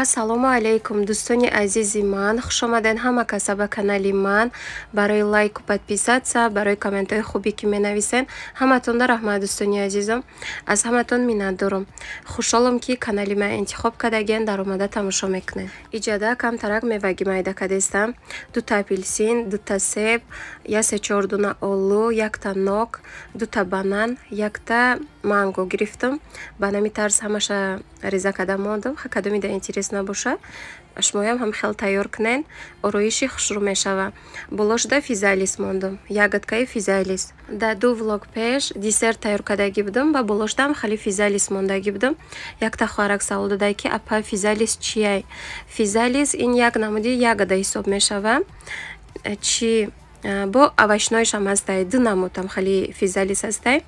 Ассалому алайкум, дӯстони азизи ман. Хуш омадед ҳама каса ба канали ман. Барои лайку подписаться, барои комментҳои хубе ки менависен, ҳаматонда раҳмат, дӯстони азизам. Аз ҳаматон миннатдорам. Хушҳолам, ки канали ман интихоб кардаген, даромада тамошо мекунед. Иҷада камтарак меваги майда кардестам. Дута апелсин, дута себ, я се чор дуна олу, якта нок, дута банан, якта манго гирифтам. Ба нами тарз ҳамаша реза карда мондам. Кадоми да интерес набоша, шумоям ҳам хел тайёр кунен, ороиши хушрӯ мешава. Боло шуда физалис мондам, ягодкаи физалис. Да ду влог пеш десерт тайёр кардагӣ будам ва боло шудаам хеле физалис мондагӣ будам. Якта хоҳарак савол дода, ки апа, физалис чияй? Физалис ин як намуди ягода ҳисоб мешава. Чи бо овощнойшам ҳастай, ду намудам хеле физалис ҳастай.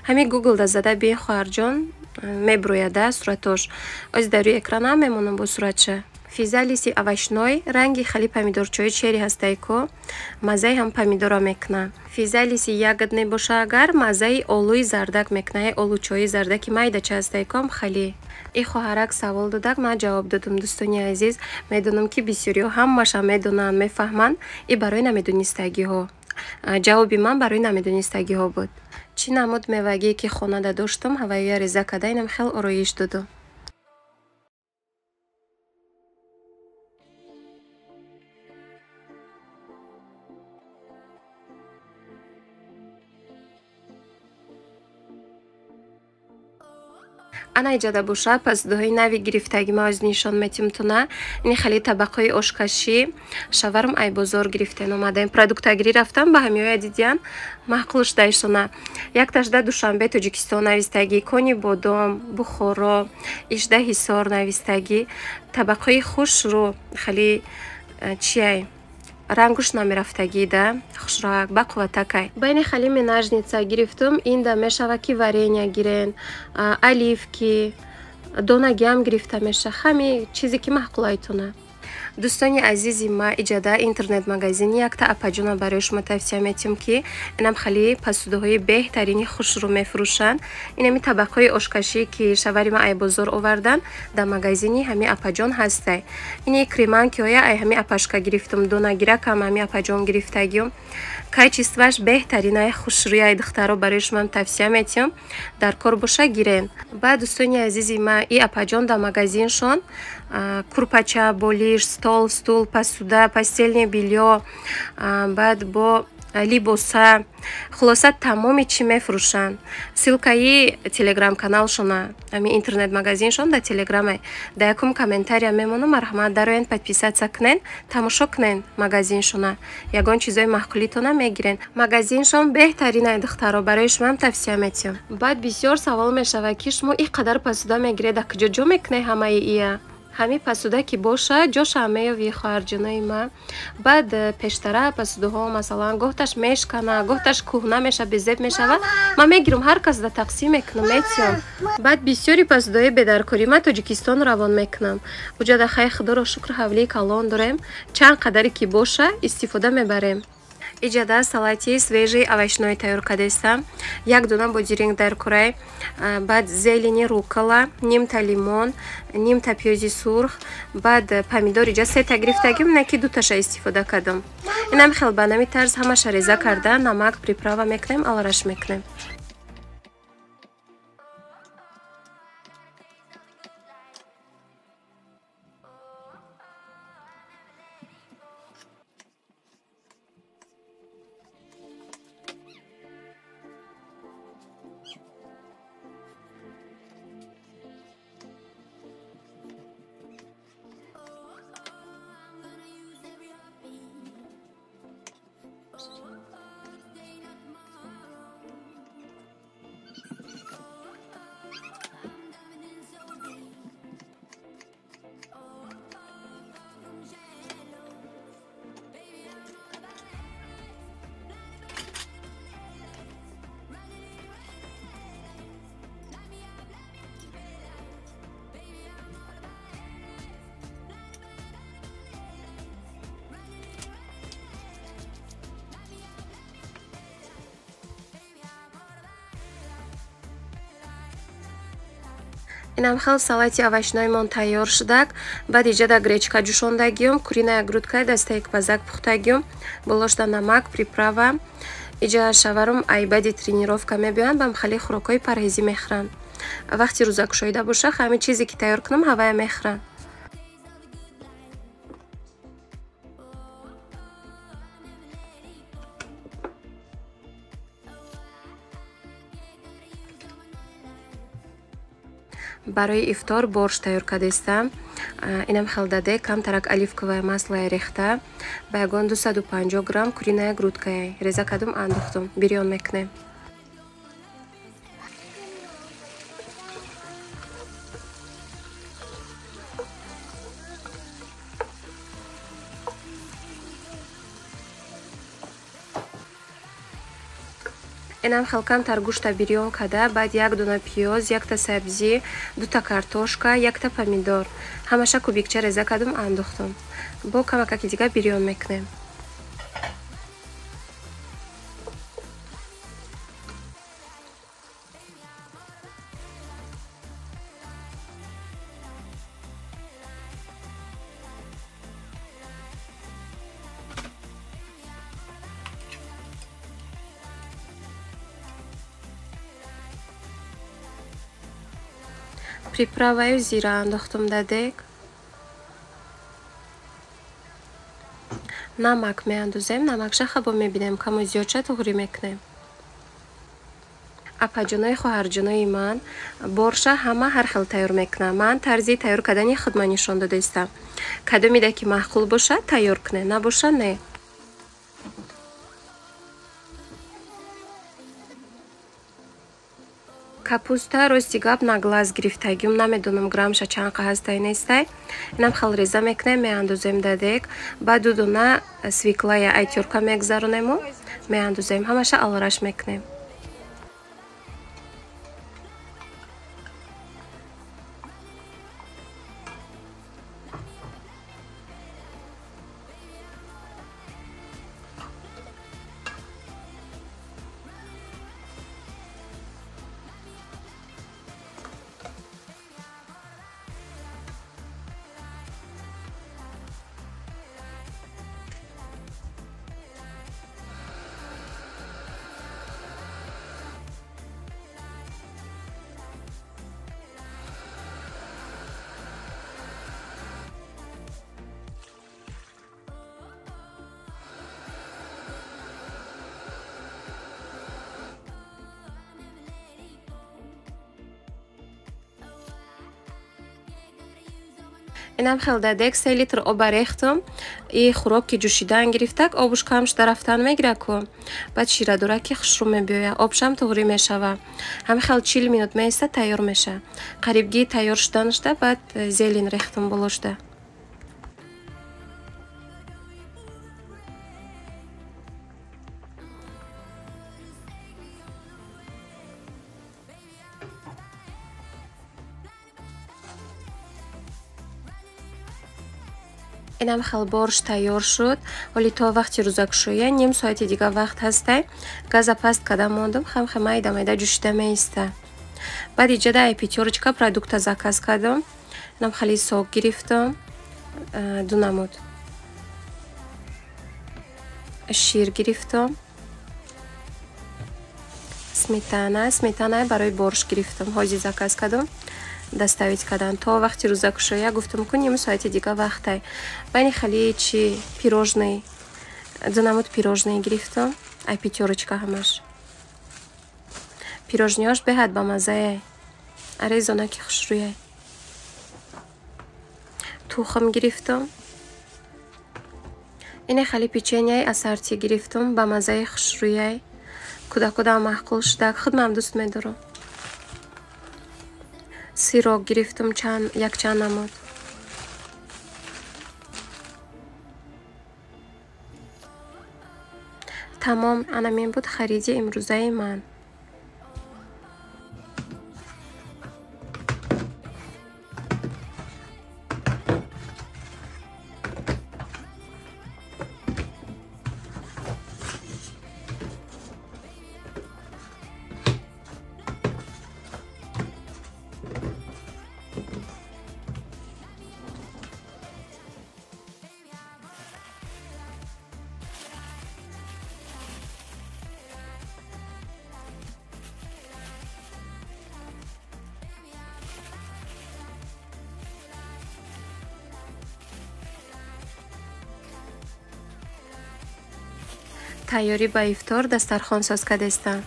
Ҳамин гуглда зада бин, хоҳарҷон, меброяда суратош. Оз дар рӯи экранам мемонам бо суратша. Физалиси овощной ранги хеле помидорчои черри ҳастай ку, маззаи ҳам помидора мекуна. Физалиси ягодный боша агар, маззаи олӯи зардак мекуна, олучои зардаки майдача ҳастай ку, ҳам хеле. И хоҳарак савол додак, ман ҷавоб додам. Дӯстони азиз, медонам, ки бисёриҳо ҳамаша медонанд, мефаҳманд. И барои намедонистагиҳо ҷавоби ман, барои намедонистагиҳо буд. Чӣ намуд мевагие ки хонада доштам, ҳавайя реза карда, инам хел ороиш додам. Ана иҷада боша пасдоҳои нави гирифтаги ма оз нишон метимтуна. Ини хеле табақҳои ошкашӣ шаварм ай бозор гирифтен омадаем. Продуктагирӣ рафтам, ба ҳамиҳоя дидиян, маъқул шудаишона. Якташда Душанбе, Тоҷикистон навистагӣ, Кони Бодом, Бухоро, ишда Ҳисор навистагӣ. Табақҳои хушрӯ, хеле чияй, рангуш намерафтагӣ да, хушроак, бақувватакай. Байни хали менажница гирифтум. Инда мешава, ки варенья гирен, оливки, донагиам гирифта меша, ҳами чизе ки маъқулайтона. Дӯстони азизи ма, иҷада интернет-магазини якта апаҷона барои шумо тавсия метиҳам, ки инам хеле пасудаҳои беҳтарини хушрӯ мефурӯшанд. Инами табақҳои ошкашӣ, ки шавари ма ай бозор овардан, дар магазини ҳами апаҷон ҳастай. Ини креманкиҳоя ай ҳами апашка гирифтум, донагиракам ҳами апаҷон гирифтагиюм. Качестваш беҳтаринай, хушрӯяй, духтаро, барои шумоам тавсия метиҳам, дар кор боша, гирен. Баъд, дӯстони азизи ма, и апаҷон дар магазиншон курпача, болиш, стол, стул, посуда, постельное бельё, баъд бо либоса, хулоса, тамоми чӣ мефурӯшанд. Ссылкаи телеграм-каналшона, ами интернет-магазиншон дар телеграме, дар якум комментария мемонам. Марҳамат, дароен, подписаться кунен, тамошо кунен магазиншона, ягон чизои маъқулитона мегирен. Магазиншон беҳтаринай, духтаро, барои шумоам тавсия метиҳам. Баъд бисёр савол мешавад, ки шумо ин қадар посуда мегиред, дар куҷо ҷо мекунед ҳамаи ия? Ҳами посуда ки боша, ҷоша меёви, хоҳарҷонои ма. Баъд пештара посудаҳо, масалан, гоҳташ мешкана, гоҳташ кӯҳна меша, безеб мешава. Ман мегирам, ҳар кас да тақсим мекунам, метиҳам. Баъд бисёри посудаҳои бедаркорӣ ман Тоҷикистон равон мекунам. Уҷада, хай, худоро шукр, ҳавлии калон дорем, чанд қадаре ки боша, истифода мебарем. Иҷада салати свежий овощной тайёр кардестам. Як дона бодиринг дар курай, баъд зелени рукола, нимта лимон, нимта пиёзи сурх, баъд помидор иҷа сета гирифтагим, на ки дуташа истифода кардам. Инам хел ба нами тарз ҳамаша реза карда, намак, приправа мекунем, алараш мекунем. Инам хел салати овощноймон тайёр шудак. Баъд иҷада гречка ҷӯшондагиюм, куриная грудкаи дастаи пазак пухтагиюм, болошда намак, приправа. Иҷа шаварум ай баъди тренировка мебиёянд, бам хеле хӯрокҳои парҳезӣ мехӯранд. Вақти рӯзакушоида боша, ҳамин чизе ки тайёр кунам, ҳавая мехӯранд. Барои ифтор борщ тайёр кардастам. Инам хел даде камтарак оливковое маслое рехта, ба ягон 250 грамм куриная грудкая реза кардум, андохтум, бирён мекунем. Инам хел камтар гӯшта бирён када, баъд як дона пиёз, якта сабзӣ, дута картошка, якта помидор. Ҳамаша кубикча реза кардум, андохтум. Бо камакаки дига бирён мекунем. Приправаю зира андохтум дадек. Намак меандозем, намакша хабо мебинем, каму зиёдша туғрӣ мекунем. Апаҷонои хоҳарҷонои ман, борша ҳама ҳар хел тайёр мекунам. Ман тарзи тайёр кардани худма нишон додаистам. Кадомида ки маъқул бошад, тайёр кунед, набоша не. Капуста рости гап на глаз гирифтагиум, намедонам граммша чанд қа ҳастай нестай. Инам хел реза мекунем, меандозем дадек. Баъд ду дона свеклая ай тёрка мегзаронему, меандозем, ҳамаша алраш мекунем. Инам хел дадек 3 литр оба рехтум. И хӯрок ки ҷӯшидан гирифтак, обуш кам шуда рафтан мегира ку. Баъд ширадора ки хушрӯ мебиёя, обшам туғрӣ мешава. Ҳамин хел 40 минут меиста, тайёр меша. Қарибги тайёр шуданашда баъд зелень рехтум болошда. Инам хел борщ тайёр шуд. Ҳоли то вақти рӯзакушоя ним соати дига вақт ҳастай. Газа паст када мондум, хамхе майда майда ҷӯшида меиста. Баъд иҷада ай Пятёрочка продукта заказ кардам. Инам хели сок гирифтам, ду намуд. Шир гирифтам. Сметана, сметана барои борщ гирифтам. Ҳози заказ кардам. Доставить кардан то вақти рӯзакушоя гуфтам ку ним соати дига вақтай. Байни хели чи пирожный, ду намуд пирожный гирифтам, ай Пятёрочка ҳамаш. Пирожниёш беҳад ба маззае, арезона ки хушрӯяй. Тухм гирифтам. Ине хели печеньяи ассорти гирифтам, ба маззаи хушрӯяй. Кӯдакодам маъқул шудак, худмам дӯст медорам. Сирок гирифтам якчанд намуд. Тамом, анамин буд хариди имрӯзаи ман. Тайёрӣ ба ифтор дастархон соз кардестам.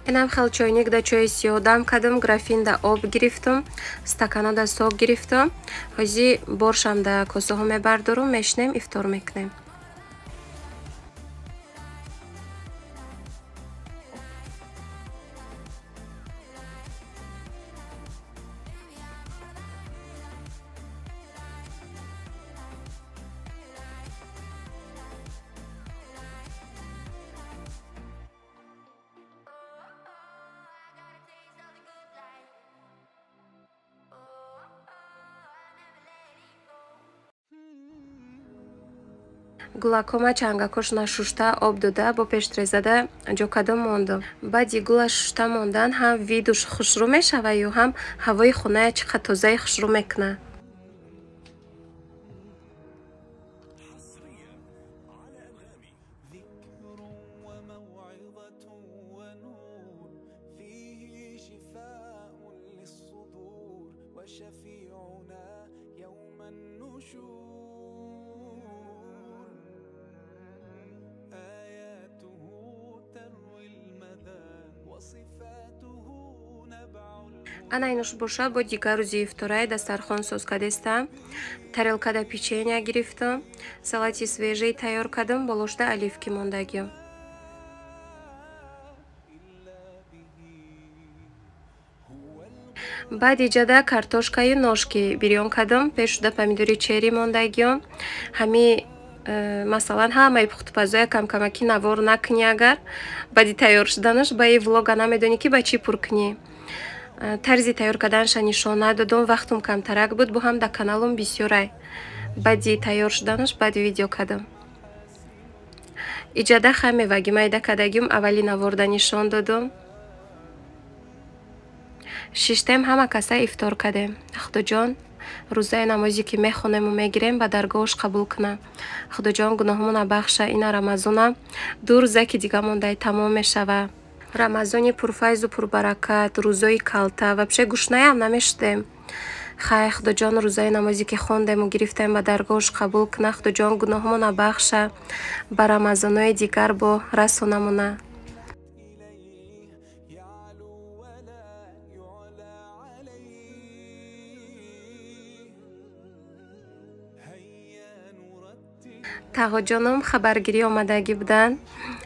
Инам хел чойник да чои сиёҳ дам кардам, графин да об гирифтам, стакано да сок гирифтам. Ҳози боршам да косаҳо мебардорум, мешинем, ифтор мекунем. Гулакома чангакош нашушта об дода, бо пештрезада ҷо кардам мондам. Баъди гула шушта мондан ҳам видуш хушрӯ мешаваю, ҳам ҳавои хоная чӣ қадр тозаи хушрӯ мекунад. Ана инуш боша бо дигар рӯзи ифторай дастархон соз кардестам. Тарелкада печенья гирифтам, салати свежий тайёр кардам, болошда оливки мондагиам. Баъд иҷада картошкаю ножки бирён кардам, пешуда помидори черри мондагиам. Ҳами масалан ҳамаи пухтупазоя камкамаки навор накунӣ, агар баъди тайёр шуданаш ба и влога намедонӣ ки ба чӣ пур кунӣ. Тарзи тайёр карданша нишон надодум, вақтум камтарак буд, бо ҳам дар каналум бисёрай. Баъди тайёр шуданаш баъд видео кардам. Иҷада хамеваги майда кардагиум аввали наворда нишон додум. Шиштем, ҳама каса ифтор кардем. Худоҷон, рӯзаи намозе ки мехонему мегирем, ба даргоҳаш қабул куна. Худоҷон, гуноҳмона бахша, ина Рамазона 2 рӯза ки дига мондай тамом мешава. Рамазони пурфайзу пурбаракат, рӯзои калта, вообще гушнаям намешудем. Хай, Худоҷон, рӯзаи намозе ки хондему гирифтем, ба даргоҳаш қабул куна. Худоҷон, гуноҳмона бахша, ба рамазонои дигар бо расонамона. Тағоҷоном хабаргирӣ омадагӣ буданд.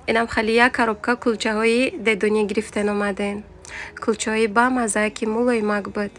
Инам хали як коробка кулчаҳои дедонӣ гирифтен омадем. Кулчаҳои бамаза ки мулоимак буд.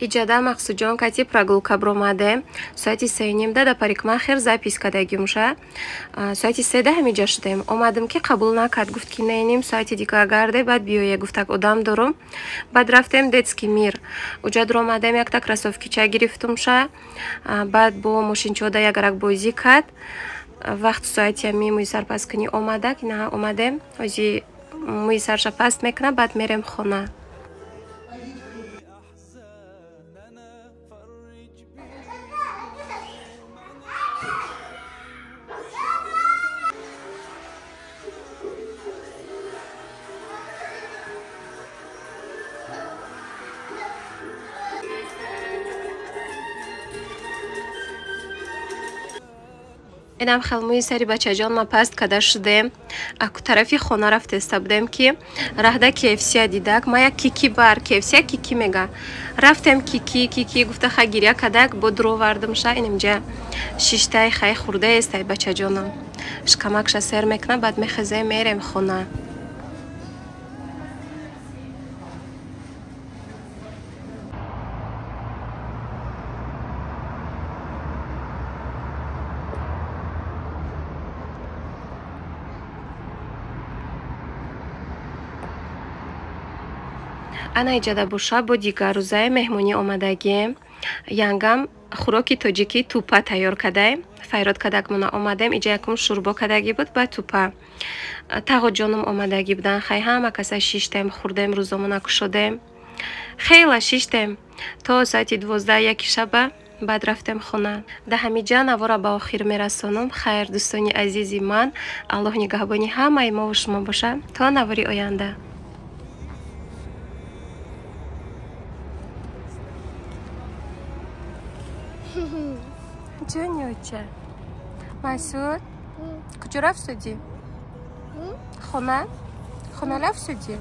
Иҷада Мақсудҷон кати прогулка бромадем. Соати 3:30 да парикмахер запись кардагимша. Соати 3 ҳамиҷа шудем. Омадам ки қабул накард, гуфт ки не, ним соати дига гарде, баъд биёе, гуфтак одам дорум. Баъд рафтем детский мир. Уҷа дуромадем, якта кроссовкича гирифтумша. Баъд бо мошинчода ягарак бозӣ кард. Вақт соати ҳами мӯи сарпасткунӣ омадак, ина омадем. Ҳози мӯи сарша паст мекунам, баъд мерем хона. Инам хел мӯи сари бачаҷон ма паст када шудем. Аку тарафи хона рафтеста будем, ки раҳда KFC дидак. Ма як кики бар KFC кики мега. Рафтем кики кики гуфта ха гиря кадак, бо дуровардымша. Инамҷа шиштай хай хурдаестай бачаҷонам. Шикамакша сер мекуна, баъд мехезем мерем хона. Ана иҷада боша бо дигар рӯзаи меҳмонӣ омадагием. Янгам хӯроки тоҷикӣ тупа тайёр кадаем. Файрод кадакмона омадем. Иҷа якум шӯрбо кадагӣ буд, ба тупа. Тағоҷоном омадагӣ будан. Хай ҳама каса шиштем, хӯрдем, рӯзомона кушодем. Хела шиштем то соати 12-1 шаба, баъд рафтем хона. Да ҳамиҷа навора ба охир мерасонам. Хайр, дӯстони азизи ман, Аллоҳ нигаҳбони ҳамаи мову шумо боша. То навори оянда. Ҷони оча. Масуд, куҷо рафт судӣ? Хона? Хона рафт судӣ?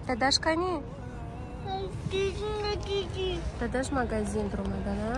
Дадаш кани? Дадаш магазин дуромада, на?